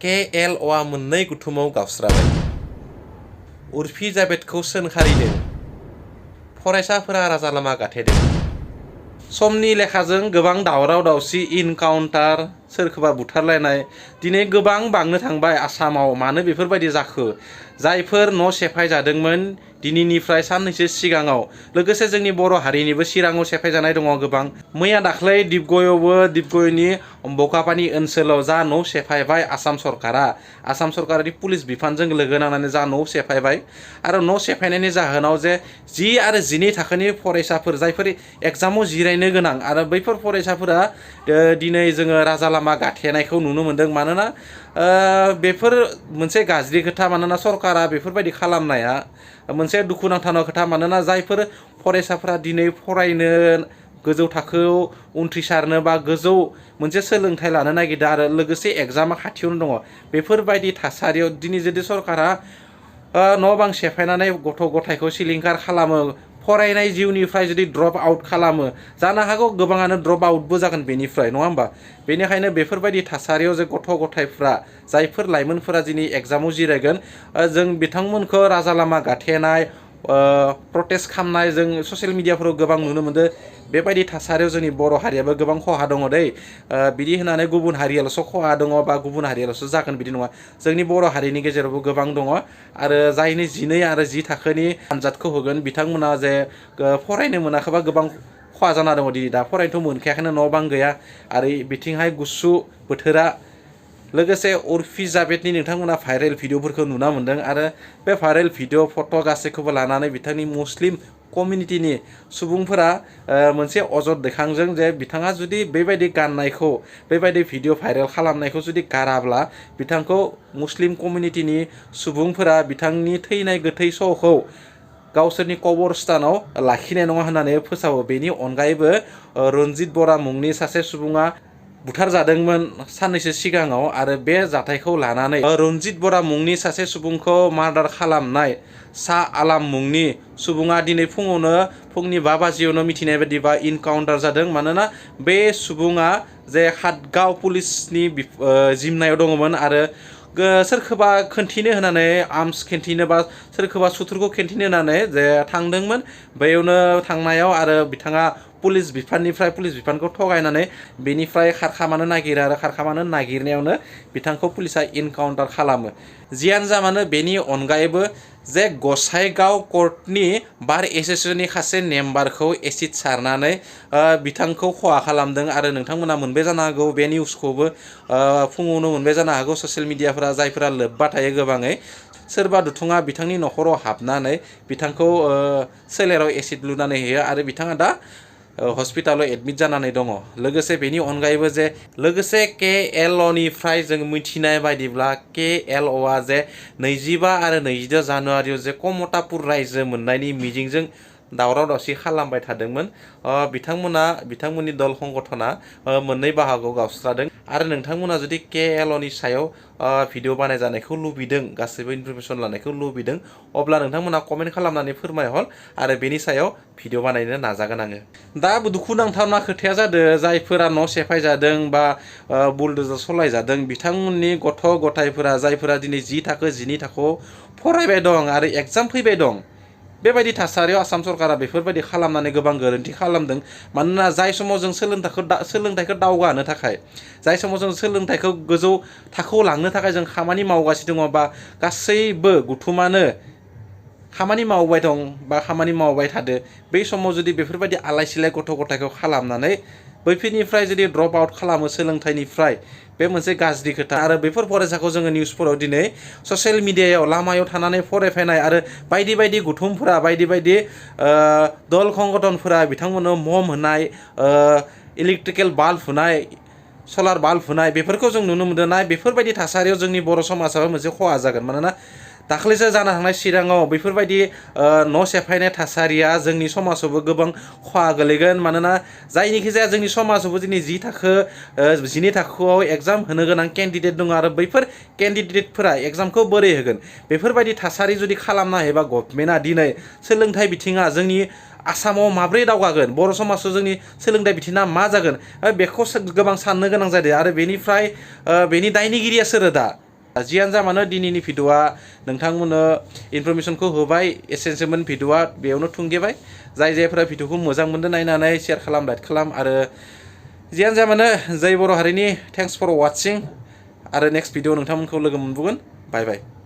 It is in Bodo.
KLOआ मोननै गुथुमाव गावस्राबाय। उर्फि जावेदखौ सोंखारिदों। फरायसाफोरा राजा लामा गाथेदों। समनि लेखाजों गोबां दावराव दावसि इनकाउन्टार सोरखौबा बुथारलायनाय दिनै गोबां बांनो थांबाय आसामाव। मानो बेफोरबायदि जाखो? जायफोर न' सेफाय जादोंमोन दिनैनिफ्राय साननैसो सिगाङाव, लोगोसे जोंनि बर' हारिनिबो चिराङाव सेफायजानाय दङ गोबां। मैया दाख्लै डिब्रुगड़नि बकापानि ओनसोलाव जा न' सेफायबाय आसाम सरकारानि पुलिस बिफानजों लोगो नांनानै जा न' सेफायबाय आरो न' सेफायनायनि जाहोनाव जे 10 आरो 12 थाखोनि फरायसाफोर जायफोर एग्जामाव जिरायनो गोनां आरो बैफोर फरायसाफोरा दिनै जोङो राजा लामा गाथेनायखौ नुनो मोन्दों। मानोना बेफोर मोनसे गाज्रि खोथा। मानोना सरकारा बेफोरबायदि खालामनाया मोनसे दुखुनांथाव खोथा। मानोना जायफोर फरायसाफोरा दिनै फरायनो गोजौ थाखोआव उथ्रिसारनो बा गोजौ मोनसे सोलोंथाइ लानो नागिरदों आरो लोगोसे एग्जामा खाथियावनो दङ, बेफोरबायदि थासारियाव दिनै जुदि सरकारा न' बां सेफायनानै गथ' गथायखौ सिलिंखार खालामो, फरायनाय जिउनिफ्राय जुदि ड्रप आउट खालामो, जानो हागौ गोबाङानो ड्रप आउटबो जागोन बेनिफ्राय, नङा होमबा? बेनिखायनो बेफोरबायदि थासारियाव जे गथ' गथायफ्रा जायफोर लाइमोनफोरा दिनै एग्जामाव जिरायगोन, जों बिथांमोनखौ राजा लामा गाथेनाय प्रटेस्ट खालामनाय जों ससियेल मिडियाफोराव गोबां नुनो मोनदों। बेबायदि थासारियाव जोंनि बर' हारियाबो गोबां खहा दङ दै। बिदि होननानै गुबुन हारियाल'सो खहा दङ बा गुबुन हारियाल'सो जागोन बिदि नङा। जोंनि बर' हारिनि गेजेरावबो गोबां दङ आरो जायनि 12 आरो 10 थाखोनि आनजादखौ होगोन बिथांमोना जे फरायनो मोनाखैबा गोबां खहा जाना दङ। दिनै दा फरायनोथ' मोनखायाखैनो, न' बां गैया आरो बिथिंहाय गुसु बोथोरा। लोगोसे उर्फि जावेदनि नोंथांमोना भाइरेल भिडिअफोरखौ नुना मोन्दों आरो बे भाइरेल भिडिअ फट' गासैखौबो लानानै बिथांनि मुस्लिम कमिउनिटिनि सुबुंफोरा मोनसे अजद दैखांदों जे बिथाङा जुदि बेबायदि गाननायखौ, बेबायदि भिडिअ भाइरेल खालामनायखौ जुदि गाराब्ला बिथांखौ मुस्लिम कमिउनिटिनि सुबुंफोरा बिथांनि थैनाय गोथै सहखौ गावसोरनि कबरस्थानाव लाखिनाय नङा होननानै फोसावो। बेनि अनगायैबो रन्जित बरा मुंनि सासे सुबुङा बुथारजादोंमोन साननैसो सिगाङाव आरो बे जाथायखौ लानानै रन्जित बरा मुंनि सासे सुबुंखौ मार्डार खालामनाय शाह आलाम मुंनि सुबुङा दिनै फुंनि 5 बाजियावनो मिथिनाय बायदिबा इनकाउन्टार जादों। मानोना बे सुबुङा जे हादगाव पुलिसनि जिम्मायाव दङमोन आरो सोरखौबा खोन्थिनो होनानै आर्म्स खिन्थिनो बा सोरखौबा सुथुरखौ खिन्थिनो होनानै जे थांदोंमोन, बेयावनो थांनायाव आरो बिथाङा पुलिस बिफानखौ थगायनानै बेनिफ्राय खारखामानो नागिरो आरो खारखामानो नागिरनायावनो बिथांखौ पुलिसा इनकाउन्टार खालामो। जियानो जा मानो बेनि अनगायैबो जे गसाइगाव कर्टनि बार एस'सिएशननि सासे मेम्बारखौ एसिड सारनानै बिथांखौ खहा खालामदों आरो नोंथांमोना मोनबाय जानो हागौ बे निउसखौबो फुङावनो मोनबाय जानो हागौ ससियेल मिडियाफोरा जायफोरा लोब्बा थायो गोबाङै। सोरबा दुथुङा बिथांनि न'खराव हाबनानै बिथांखौ सोलेराव एसिड लुनानै होयो आरो बिथाङा दा हस्पिटालाव एडमिट जानानै दङ। लोगोसे बेनि अनगायैबो जे KLOनिफ्राय जों मिथिनाय बायदिब्ला KLOआ जे 25 आरो 26 जानुवारियाव जे कमतापुर रायजो मोननायनि मिजिंजों दावराव दावसि खालामबाय थादोंमोन। बिथांमोननि दल संगठना मोननै बाहागोआव गावस्रादों आरो नोंथांमोना जुदि KLOनि सायाव भिडिअ बानायजानायखौ लुबैदों, गासैबो इनफरमेसन लानायखौ लुबैदों, अब्ला नोंथांमोना कमेन्ट खालामनानै फोरमायहर आरो बेनि सायाव भिडिअ बानायनो नाजागोन आङो। दा दुखुनांथावना खोथाया जादों जायफोरा न' सेफाय जादों बा बुलडोजार सलायजादों बिथांमोननि गथ' गथायफोरा जायफोरा दिनै 10 थाखो 12 थाखोआव फरायबाय दं आरो एग्जाम फैबाय दं। बेबायदि थासारियाव आसाम सरकारा बेफोरबायदि खालामनानै गोबां गोरोन्थि खालामदों। मानोना जाय समाव जों सोलोंथाइखौ दावगाहोनो थाखाय, जाय समाव जों सोलोंथाइखौ गोजौ थाखोआव लांनो थाखाय जों खामानि मावगासिनो दङ बा गासैबो गुथुमानो खामानि मावबाय दं बा खामानि मावबाय थादो, बै समाव जुदि बेफोरबायदि आलाय सिलाय गथ' गथायखौ खालामनानै बैफोरनिफ्राय जुदि ड्रप आउट खालामो सोलोंथाइनिफ्राय, बे मोनसे गाज्रि खोथा। आरो बेफोर फरायसाखौ जोङो निउसफोराव दिनै ससियेल मिडियायाव लामायाव थानानै फरायफैनाय आरो बायदि बायदि गुथुमफोरा बायदि बायदि दल संगठनफोरा बिथांमोननो मम होनाय, इलेक्ट्रिकेल बाल्ब होनाय, सलार बाल्ब होनाय बेफोरखौ जों नुनो मोनदों ना। बेफोरबायदि थासारियाव जोंनि बर' समाजाबो मोनसे खहा जागोन। मानोना दाख्लैसो जानो थांनाय चिराङाव बेफोरबायदि न' सेफायनाय थासारिया जोंनि समाजावबो गोबां खहा गोलैगोन। मानोना जायनिखि जाया जोंनि समाजावबो दिनै 10 थाखो 12 थाखोआव एग्जाम होनो गोनां केन्डिडेट दङ आरो बैफोर केन्डिडेटफोरा एग्जामखौ बोरै होगोन? बेफोरबायदि थासारि जुदि खालामना होयोबा गभर्नमेन्टआ दिनै सोलोंथाइ बिथिङा जोंनि आसामाव माब्रै दावगागोन, बर' समाजाव जोंनि सोलोंथाइ बिथिङा मा जागोन, बेखौ गोबां साननो गोनां जादों। आरो बेनिफ्राय बेनि दायनिगिरिया सोरो दा? जियानो जा मानो दिनैनि भिडिअआ नोंथांमोननो इनफरमेशनखौ होबाय एसेनोसोमोन भिडिअआ बेयावनो थुंगेबाय जायफोरा भिडिअखौ मोजां मोनदों नायनानै शेयार खालाम लाइक खालाम आरो जियानो जा मानो जय बर' हारिनि थेंक्स फर वाचिं आरो नेक्स्ट भिडिअ नोंथांमोनखौ लोगो मोनबावगोन बाय बाय